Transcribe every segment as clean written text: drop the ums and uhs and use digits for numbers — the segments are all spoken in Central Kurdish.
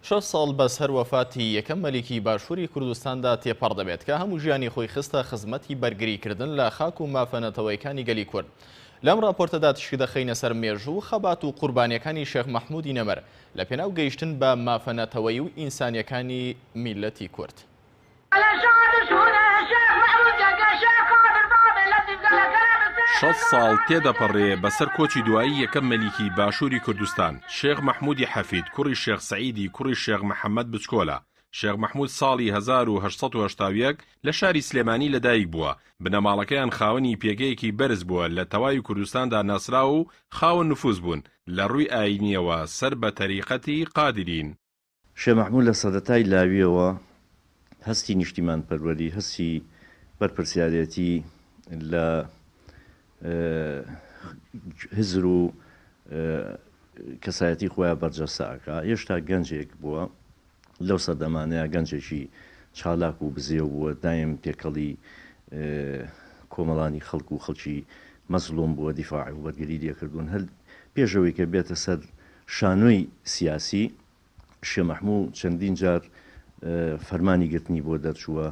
شەست ساڵ بەسەر وەفاتی یەکەم مەلیکی باشووری کوردستاندا تێپەڕ دەبێت کە هەموو ژیانی خۆی خستە خزمەتی بەرگریکردن لە خاک و مافە نەتەوەیەکانی گەلی کورد. لەم ڕاپۆرتەدا تیشک دەخەینە سەر مێژوو و خەبات و قوربانیەکانی شێخ مەحموودی نەمر لە پێناو گەیشتن بە مافە نەتەوەیی و ئینسانیەکانی میللەتی کورد. 60 ساڵ تێدەپەڕێ بەسەر کۆچی دوایی یەکەم مەلیکی باشووری کوردستان، شێخ مەحموودی حەفید کوڕی شێخ سەعیدی کوڕی شێخ محەمەد بچکۆلە. شێخ مەحموود ساڵی 1881 لە شاری سلێمانی لەدایک بووە، بنەماڵەکەیان خاوەنی پێگەیەکی بەرز بووە لە تەواوی کوردستاندا ناسراو و خاوەن نفوز بوون، لە ڕووی ئایینییەوە سەر بە تەریقەتی قادرین. شێخ مەحموود لە سەرەتای لاوییەوە هەستی نیشتیمانپەروەری، هەستی بەرپرسیارێتی لە هزر و کەسایەتی خۆیا بەرجەستە ئەکا. هێشتا گەنجێک بووە، لەو سەردەمانەیا گەنجێکی چالاک و بزێو بووە، دایم تێکەڵی کۆمەڵانی خەڵک و خەڵکی مەزڵوم بووە، دیفاع و بەرگری لێکردوون. هەر پێش ئەوەی کە بێتە سەر شانۆی سیاسی، شێ مەحموو چەندین جار فەرمانی گرتنی بۆ دەرچووە.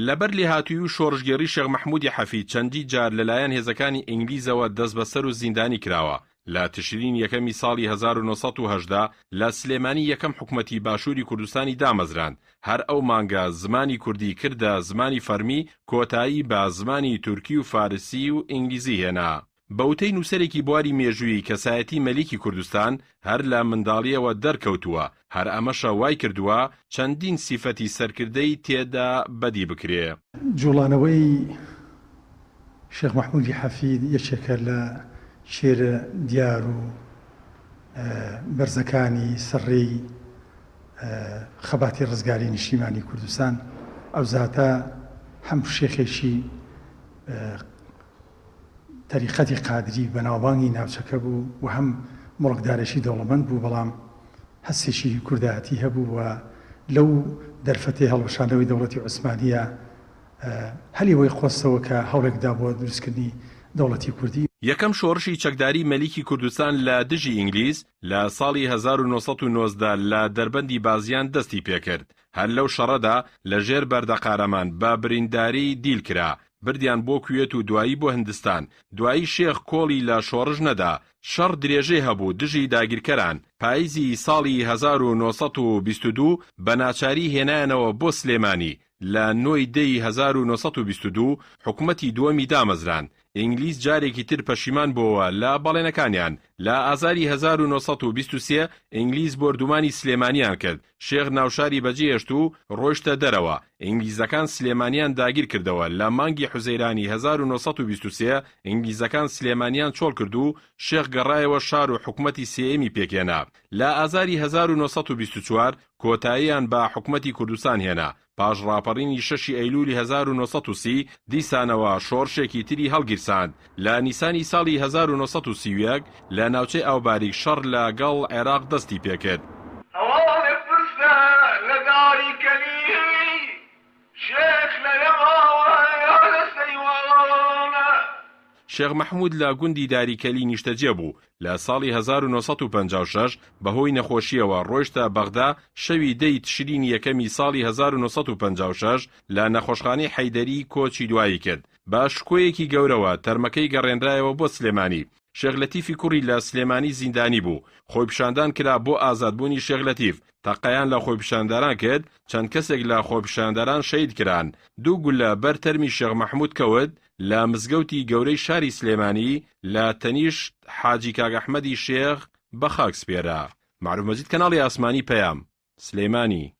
لەبەر لێهاتوویی و شۆڕشگێڕی شێخ مەحموودی حەفید چەندی جار لەلایەن هێزەکانی ئینگلیزەوە دەستبەسەر و زیندانی کراوە. لە تشرینی یەکەمی ساڵی 1918 لە سلێمانی یەکەم حکومەتی باشووری کوردستانی دامەزراند، هەر ئەو مانگە زمانی کوردی کردە زمانی فەرمی، کۆتایی بە زمانی تورکی و فارسی و ئینگلیزی هێنا. بە وتەی نووسەرێکی بواری مێژوویی کەسایەتی مەلیکی کوردستان هەر لە منداڵییەوە دەرکەوتووە، هەر ئەمەشە وایکردووە چەندین سیفەتی سەرکردەی تێدا بەدی بکرێ. جوڵانەوەی شێخ مەحمودی حەفید یەکێکە لە چێرە دیار و بەرزەکانی سەر ڕێی خەباتی ڕزگاری نیشتیمانی کوردستان. ئەو زاتە هەم شێخێکی تەریقەتی قادری بەناوبانگی ناوچەکە بوو و هەم موڵکدارێکی دەوڵەمەند بوو، بەڵام هەستێکی کوردایەتی هەبوو و لەو دەرفەتەی هەڵوەشاندنەوەی دەوڵەتی عوسمانییە هەلی وەی قۆستەوە کە هەوڵێک دا بۆ دروستکردنی دەوڵەتی کوردی. یەکەم شۆڕشی چەکداری مەلیکی کوردستان لە دژی ئینگلیز لە ساڵی 1919 لە دەربەندی بازیان دەستی پێکرد، هەر لەو شەڕەدا لە ژێر بەردەقارەمان بە برینداری دیل کرا، بردیان بۆ کوێت و دوایی بۆ هندستان، دوایی شێخ کۆڵی لە شۆڕش نەدا، شەڕ درێژەی هەبوو دژی داگیرکەران، پایزی ساڵی 1922 بە ناچاری هێنایانەوە بۆ سلێمانی، لە نۆ ی دە ی 1922 حکومەتی دووەمی دامەزراند، ئینگلیز جارێکی تر پەشیمان بۆوە لە بەڵێنەکانیان، لە ئازاری 1923 ئینگلیز بۆردومانی سلێمانیان کرد، شێخ ناوشاری بەجێهێشت و ڕۆیشتە دەرەوە، ئینگلیزەکان سلێمانیان داگیر کردەوە، لە مانگی حوزەیرانی 1923 ئینگلیزەکان سلێمانیان چۆڵ کرد و شێخ گەڕایەوە شار و حکومەتی سێیەمی پێکهێنا، لە ئازاری 1924 کۆتاییان بە حکومەتی کوردستان هێنا، پاش ڕاپەڕینی شەشی ئەیلولی 1930 دیسانەوە شۆڕشێکی تری هەڵگیرساند، لە نیسانی ساڵی 1931 لە ناوچەی ئاوباریک شەڕ لە گەڵ عێراق دەستی پێکرد. هەواڵێ پرسە لە داری کەلی شێخ لە یەماوە یا لە سەیوانە. شێخ مەحموود لە گوندی داریکەلی نیشتەجێ بوو، لە ساڵی 1956 بەهۆی نەخۆشییەوە ڕۆیشتە بەغدا، شەوی دە ی تشرینی یەکەمی ساڵی 1956 لە نەخۆشخانەی حەیدەری کۆچی دوایی کرد. بە شکۆیەکی گەورەوە تەرمەکەی گەڕێنرایەوە بۆ سلێمانی. شێخ لەتیفی کوڕی لە سلێمانی زیندانی بوو، خۆیپیشاندان کرا بۆ ئازادبوونی شێخ لەتیف، تەقەیان لە خۆیپیشاندەران کرد، چەند کەسێک لە خۆپیشاندەران شەهید کران، دوو گوللە بەر تەرمی شێخ مەحمود کەوت لە مزگەوتی گەورەی شاری سلێمانی لە تەنیشت حاجی کاک ئەحمەدی شێخ بە خاک سپێرا. مەعروف مەجید کەناڵی ئاسمانی پەیام، سلێمانی.